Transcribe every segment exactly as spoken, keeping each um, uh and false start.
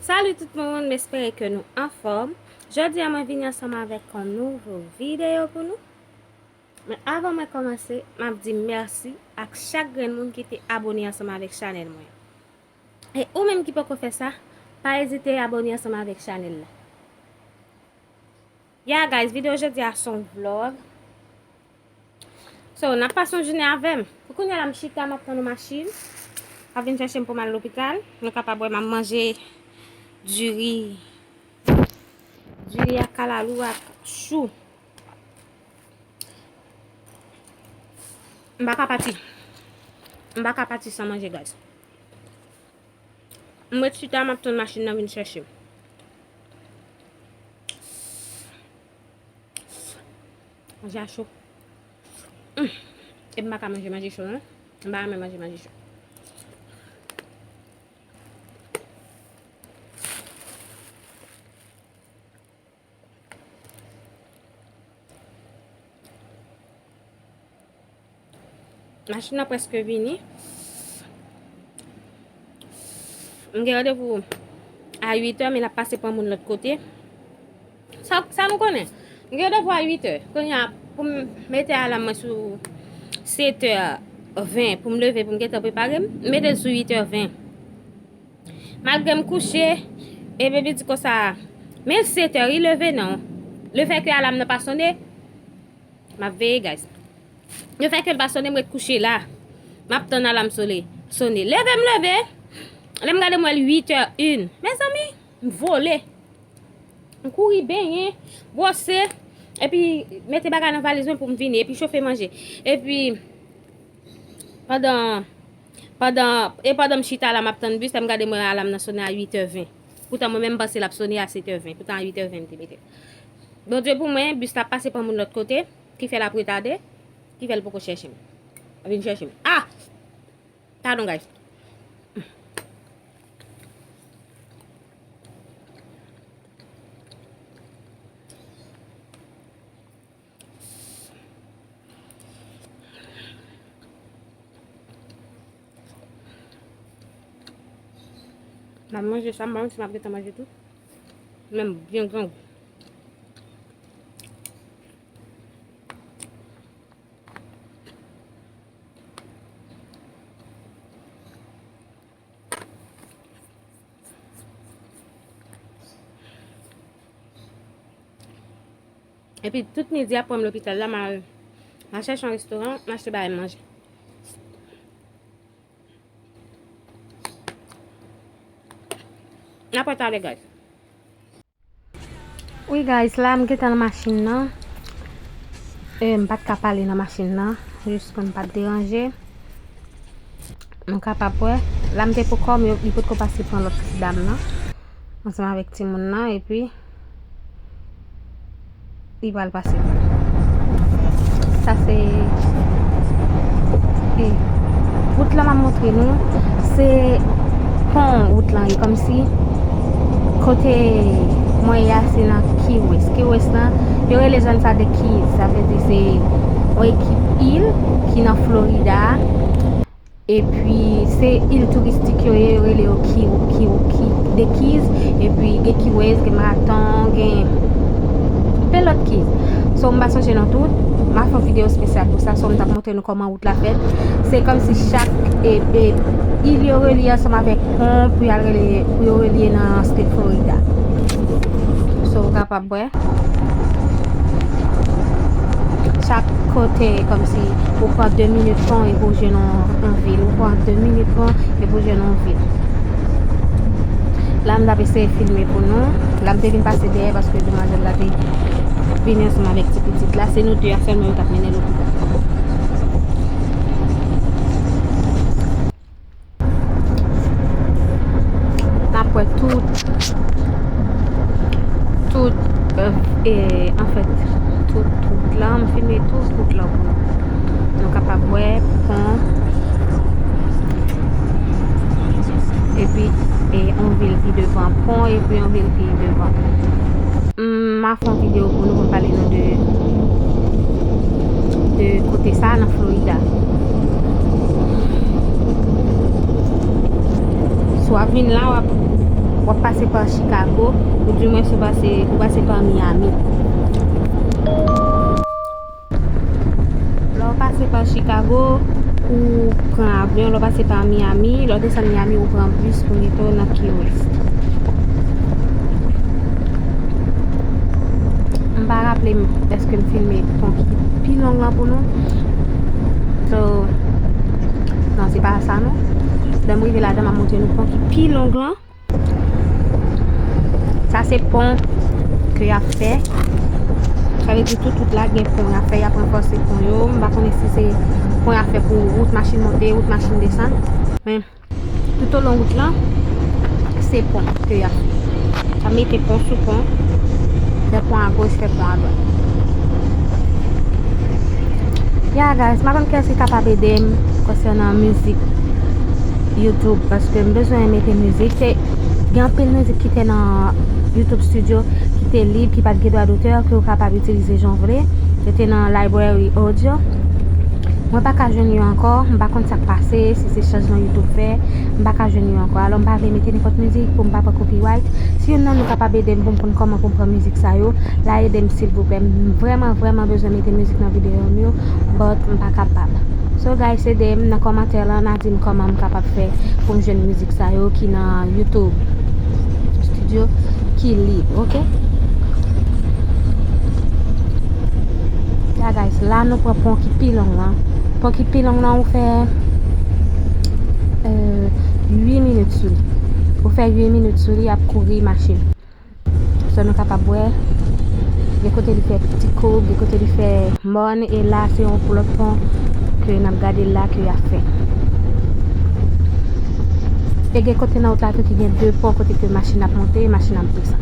Salut tout moun, m espere ke nou anfòm. Jodi a mwen vini ansanm avèk yon nouvo videyo pou nou. Men avan mwen kòmanse, m ap di mèsi ak chak grenn moun ki te abone ansanm avèk chanèl mwen. E ou menm ki poko fè sa, pa ezite abone ansanm avèk chanèl la. Ya guys, videyo jodi a se yon vlog. So, n ap pase yon jounen avè m. Pou kounye a la, m chita, m ap tann yon machin. Ap vin chèche m pou m al lopital. Nou kapab wè m ap manje diri. Diri ak kalalou ak chou. M pa ka pati. M pa ka pati san manje, guys. M ret chita, m ap tann machin nan vin chèche m. Manje a cho. Mm. E m pa ka manje manje cho, non. M pa renmen manje manje cho. Machin nan prèske vini. M gen randevou a uit è, men l ap pase pran moun lòt kote. Sa, sa nou konnen. M gen randevou a uit è. Kounye a, pou m mete alam mwen sou sèt è ven, pou m leve, pou m gentan prepare m, m mete l sou uit è ven. Malgre m kouche, e baby di konsa, men sèt è, wi, leve non. Lefètke alam nan pa sone, m ap veye, guys. Lefètke l pa sone, m ret kouche la. M ap tann alam sone. Sone. Leve m leve. Lè m gade m wè l uit è en. Mezanmi, m vole. M kouri benyen, bwose, epi mete bagay nan valiz mwen pou m vini, epi chofe manje. Epi, pandan, pandan, e pandan m chita la, m ap tann bis la, m gade m wè alam nan sone a uit è ven. Poutan mwen menm m panse l ap sone a sèt è ven. Poutan a uit è ven m te mete l. Bondye pou mwen, bis la ap pase pran moun lòt kote, ki fè l ap retade, ki fè l poko chèche m. Vin chèche m. Ah! Padon, guys. M ap manje sa, m pa konn si m ap gentan manje tou. Men m byen grangou. Epi tout midi apre m lopital la, m al, m al chèche yon restoran, m achte bagay manje. N ap wè talè, guys. Wi guys, la m gentan nan machin nan. E, m pa t ka pale nan machin nan, jis pou n pa t deranje. Nou kapab wè. La m te poko, men li potko pase pran lòt ti dam nan. Ansanm avèk timoun nan, epi li pral pase. Sa se, e, wout lan m ap montre nou, se pon wout lan ye, kòmsi kote mwen ye a se nan Key West. Key West lan, yo rele zòn sa The Keys, sa vle di se yon ekip il ki nan Florida. Epi se il touristik yo ye, yo rele yo Key, Key, Key, The Keys, epi gen Key West, gen Marathon, gen anpil lòt Keys. So, m pa sonje non tout, m a fè yon videyo espesyal pou sa, so, m t ap montre nou kòman wout la fèt. Se kòmsi chak, e, e, il yo relye ansanm avèk pon pou y al rele, pou yo relye nan state Florida. So, w kapab wè. Chak kote, kòmsi, ou pran de minit pon epi w jwenn yon, yon vil. Ou pran de minit pon epi w jwenn yon vil. La, m t ap eseye filme pou nou. La, m te vin pase dèyè paske demwazèl la te vini ansanm avèk ti pitit la. Se nou de a sèlman yo t ap mennen lopital. N ap wè tout, tout, e, anfèt, tout wout lan. M filme tout wout lan pou nou. Nou kapab wè pon, epi, e, yon vil pi devan, pon, epi yon vil pi devan. M a fè yon videyo pou nou, pou m pale nou de, de kote sa a nan Florida. Si w ap vin la, w ap, w W ap pase pa Chicago, ou di mwens ou pase, ou pase pa Miami. Lè w pase pa Chicago, ou pran avyon, lè w pase pa Miami, lè w desann Miami, ou pran bis pou mete w nan Key West. M pa raple m èske m filme pon ki pi long lan pou nou. So, non, se pa sa non. Lè m rive ladan, m ap montre nou pon ki pi long lan. Sa se pon ke y ap fè. Sa vle di tout wout la gen pon y ap fè, y ap ranfòse pon yo. M pa konnen si se pon y ap fè pou wout machin monte, wout machin desann. Men toutolon wout lan, se pon ke y ap fè. Y ap mete pon sou pon, fè pon agoch, fè pon adwat. Ya, guys, m pa konn kiyès ki kapab ede m konsènan mizik YouTube, paske m bezwen mete mizik. Te gen anpil mizik ki te nan YouTube Studio ki te lib, ki pa t gen dwa dotè, ke w kapab itilize jan w vle. Yo te nan library audio. Mwen pa ka jwenn yo ankò, m pa konn sa k pase, si se chanjman YouTube fè, m pa ka jwenn yo ankò. Alò, m pa vle mete nenpòt mizik pou m pa pran copyright. Si youn nan nou kapab ede m pou m konn kòman pou m pran mizik sa yo, la ede m silvouplè. M vrèman, vrèman bezwen mete mizik nan videyo m yo, but m pa kapab. So guys, ede m nan kòmantè lan, n a di m kòman m kapab fè pou m jwenn mizik sa yo ki nan YouTube Studio ki lib, oke? Ya guys, la nou pran pon ki pi long lan. Pon ki pi long lan, ou fè, euh, uit minit sou li. Ou fè uit minit sou li, ap kouri machin. So nou kapab wè, gen kote li fè ti koub, gen kote li fè mòn, e la se yon lòt pon ke n ap gade la ke y ap fè. E gen kote nan wout la tou ki gen de pon kote ke machin ap monte, machin ap desann.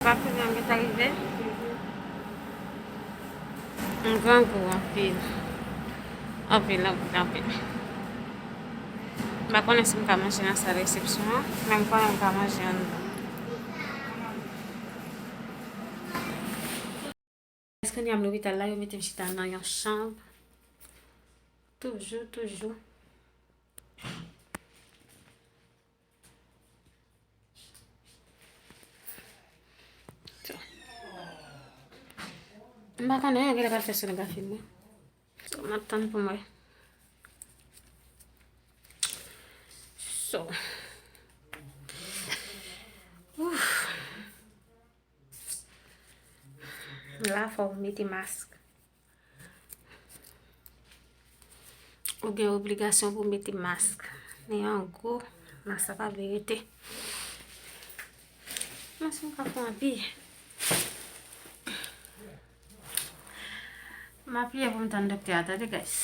Sa fini, m gentan rive. M grangou anpil. Anpil, anpil, anpil. M pa konnen si m ka manje nan sal resepsyon an, men m konnen m ka manje anndan. Kounye a m lopital la, yo mete m chita nan yon chanm. Toujou, toujou. So. M pa konnen, genlè pral fè sonografi m wi. So, m ap tann pou m wè. So. Ouf. La, fò w mete mask. Ou gen obligasyon pou w mete mask. Men an gwo, mask la pa vle rete. Mwen si m ka fè anvi. M apiye pou m tann doktè a, tande, guys.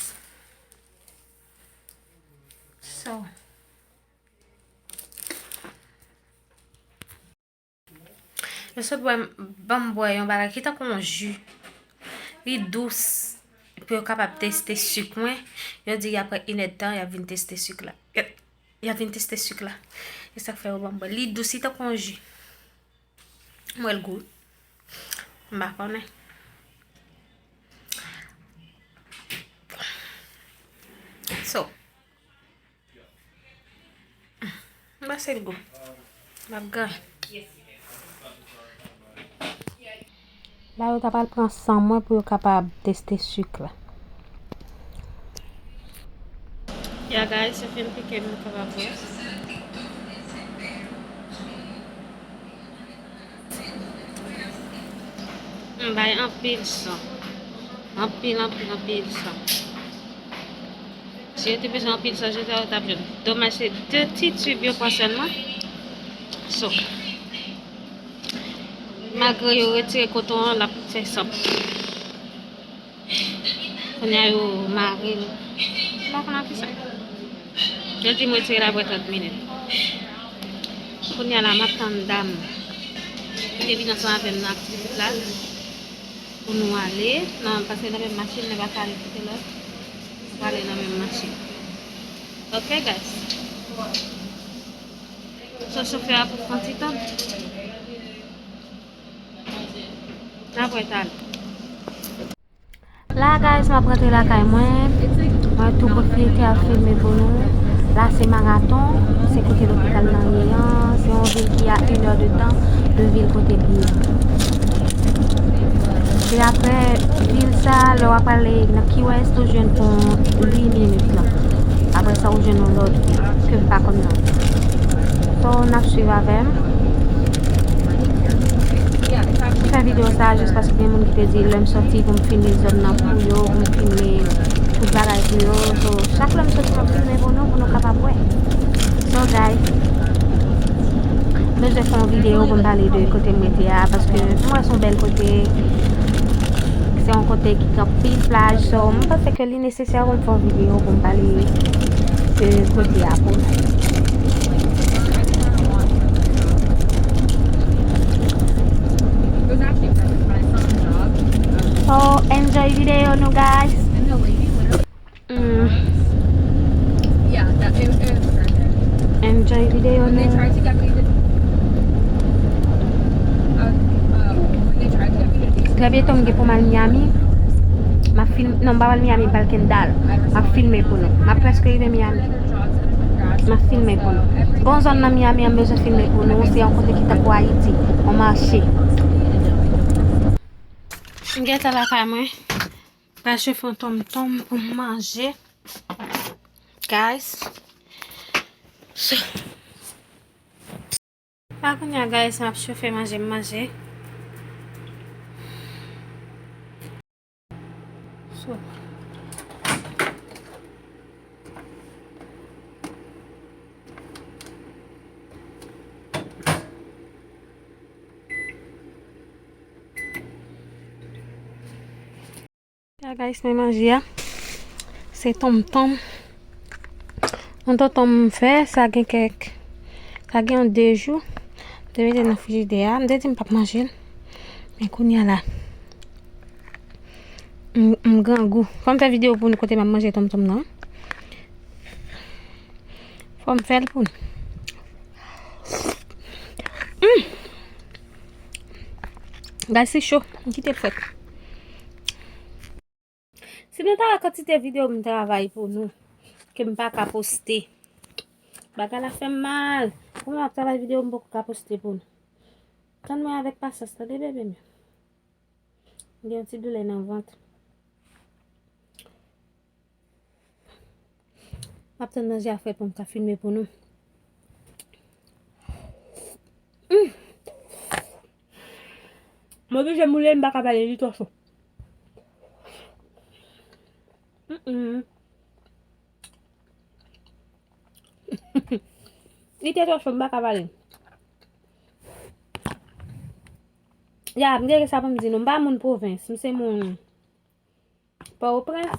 So. Yo sot bwè, ban m bwè yon bagay ki tankou yon ji. Li dous. Pou yo kapab teste sik mwen. Yo di apre inèdtan, y ap vin teste sik la. Y ap, y ap vin teste sik la. E sa k fè yo ban m bwè. Li dous, li tankou yon ji. M wè l gou. M pa konnen. So, m panse l gou. L ap ganyen. La, yo ta pral pran san mwen pou yo kapab teste sik la. Ya, guys, yo fin pike m, nou kapab wè. M bay anpil san. Anpil, anpil, anpil san. Si yo te bezwen anpil san, jodi a yo t ap jwenn. Domaj se de ti tib yo pran sèlman. So, malgre yo retire koton an, l ap fè san. Kounye a yo mare l. M pa konn ak kisa. Yo di m retire l apre trant minit. Kounye a la, m ap tann dam ki te vin ansanm avè m nan aktivite la pou nou ale nan, paske nan menm machin, nou pa ka ale kote lòt. Nou prale nan menm machin. Ok, guys. So, chofè a pou pran ti tan. N ap wè talè. La, guys, m ap rantre lakay mwen. Mwen tou pwofite ap filme pou nou. La, se Marathon. Se kote lopital lan ye an. Se yon vil ki a inè de tan de vil kote m ye. Se apre vil sa, lè w ap ale nan Key West, ou jwenn pon uit minit lan. Apre sa, ou jwenn yon lòt vil ke m pa konn non. So, n ap swiv avè m. M fè videyo sa a jis paske gen moun ki te di lè m sòti pou m filme zòn nan pou yo, pou m filme tout bagay pou yo. So, chak lè m sòti, m ap filme pou nou, pou nou kapab wè. So, guys, m bezwen fè yon videyo pou m pale de kote m rete a, paske m wè se yon bèl kote. Se yon kote ki gen anpil plaj. So, m panse ke li nesesè pou m fè yon videyo pou m pale de kote a pou nou. So, enjoy videyo nou, guys. Mm. Enjoy videyo nou. Trè byento m gen pou m al Miami. M ap film, non, m pa al Miami, m pral Kendall. M ap filme pou nou. M ap prèske rive Miami. M ap filme pou nou. Gon zòn nan Miami an m bezwen filme pou nou. Se yon kote ki tankou Ayiti. Yon mache. M gentan lakay mwen. Pral chofe yon tonmtonm pou m manje. Guys. So, pa kounye a, guys, m ap chofe manje m manje. So. Ya, guys, men manje a. Se tonmtonm. Yon tonmtonm m fè, sa gen kèk, sa gen yon de jou. M te mete nan frijidè a. M te di m p ap manje l. Men kounye a la, m, m grangou. Fò m fè videyo pou nou kote m ap manje tonmtonm nan. Fò m fè l pou nou. Mm. Guys, li cho. M kite l frèt. Si nou ta wè kantite videyo m travay pou nou, ke m pa ka poste. Bagay la fè m mal. Kòman m ap travay videyo m poko ka poste pou nou? Tann mwen avèk pasyans, tande, bebe m yo. M gen yon ti doulè nan vant. M ap tann manje a fè pou m ka filme pou nou. Mm. Mwen oblije moule, m pa ka pale, li twò cho. Mm-mm. Li te twò cho, m pa ka pale. Ya, m gen sa pou m di nou. M pa moun pwovens, m se moun Pòtoprens.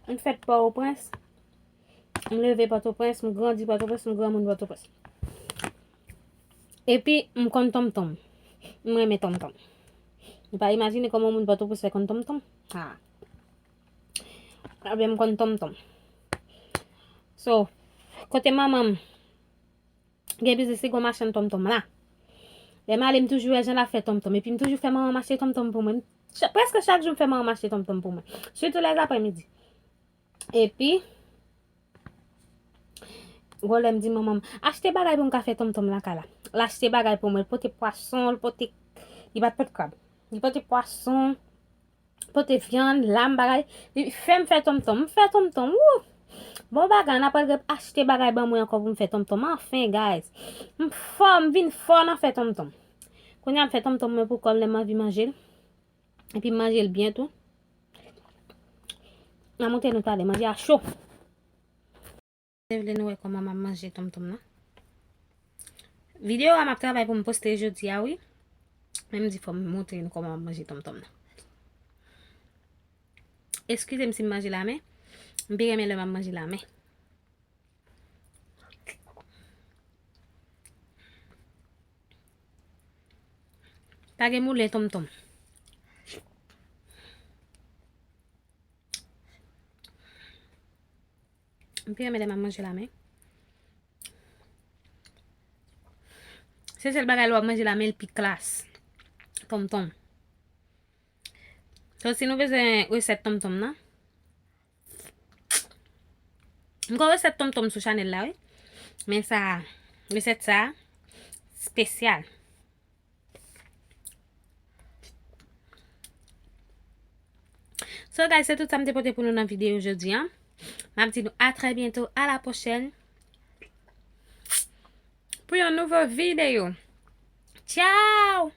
M fèt Pòtoprens. M leve Pòtoprens, m grandi Pòtoprens, m granmoun Pòtoprens. Epi, m konn tonmtonm. M renmen tonmtonm. Nou pa imajine kòman moun Pòtoprens fè konn tonmtonm. Ha. Ebyen, m konn tonmtonm. So, kote manman m gen biznis, li gon machann tonmtonm la. Lè m ale, m toujou wè jan l ap fè tonmtonm. Epi m toujou fè manman m achte tonmtonm pou mwen. Cha-, prèske chak jou m fè manman m achte tonmtonm pou mwen. Sitou lèzaprèmidi. Epi, gwo lè m di manman m, "Achte bagay pou m ka fè tonmtonm lakay la." L achte bagay pou mwen, l pote pwason, l pote, li pa t pot krab. Li pote pwason, pote vyann, lam, bagay. Li fè m fè tonmtonm. M fè tonmtonm. Wou! Bon bagay, n ap pral achte bagay ban mwen ankò pou m fè tonmtonm. Anfen, guys. M fò, m vin fò nan fè tonmtonm. Kounye a m fè tonmtonm mwen pou kò m lè m anvi manje l. Epi m manje l byen tou. M a montre nou talè, manje a cho. Te vle nou wè kòman m ap manje tonmtonm nan. Videyo a m ap travay pou m poste jodi a, wi. Men m di fò m montre nou kòman m ap manje tonmtonm nan. Eskize m si m manje lamen. M pi renmen lè m ap manje lamen. Pa gen moulen tonmtonm. M pi renmen lè m ap manje lamen. Se sèl bagay lè w ap manje lamen, l pi klas. Tonmtonm. So, si nou bezwen resèt tonmtonm nan, m gon resèt tonmtonm sou chanèl la, wi. Men sa, resèt sa, spesyal. So, guys, se tout sa m te pote pou nou nan videyo jodi a. M ap di nou a trè byento, a la pwochèn, pou yon nouvo videyo. Tchao!